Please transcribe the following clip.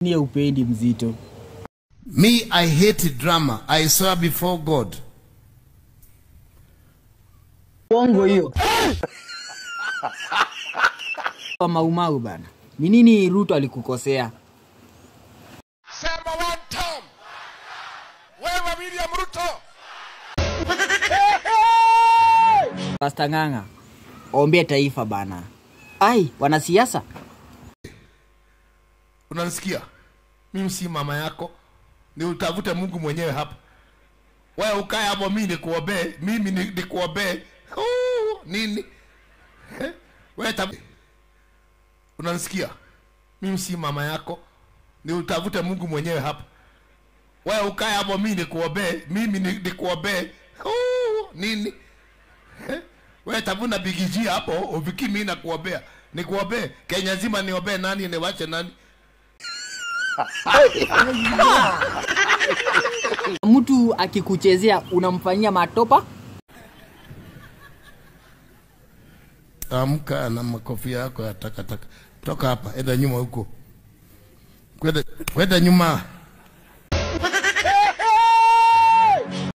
Ni upendi mzito. Me, I hate drama. I swear before God. Bongo hiyo. Kwa Maumau bana. Ni nini Ruto alikukosea? Sema one time. Wewe William Ruto. Pastor Ng'ang'a, ombea taifa bana. Ai, wanasiasa. Unanisikia? Mimi si mama yako. Ni utafute Mungu mwenyewe hapa. Wewe ukae hapo, mimi nikuombee, mimi nikuombee. Nini? Wewe unanisikia? Mimi si mama yako. Ni utafute Mungu mwenyewe hapa. Wewe ukae hapo, mimi nikuombee, mimi nikuombee. Nini? Wewe tafuna bigiji hapo, ufiki mimi nakuombea. Nikuombee Kenya nzima, niombee nani, niwache nani? Mtu akikuchezea unamfanyia matopa. Amka na makofi yako ya takataka. Toka hapa, enda nyuma huko. Kwenda nyuma.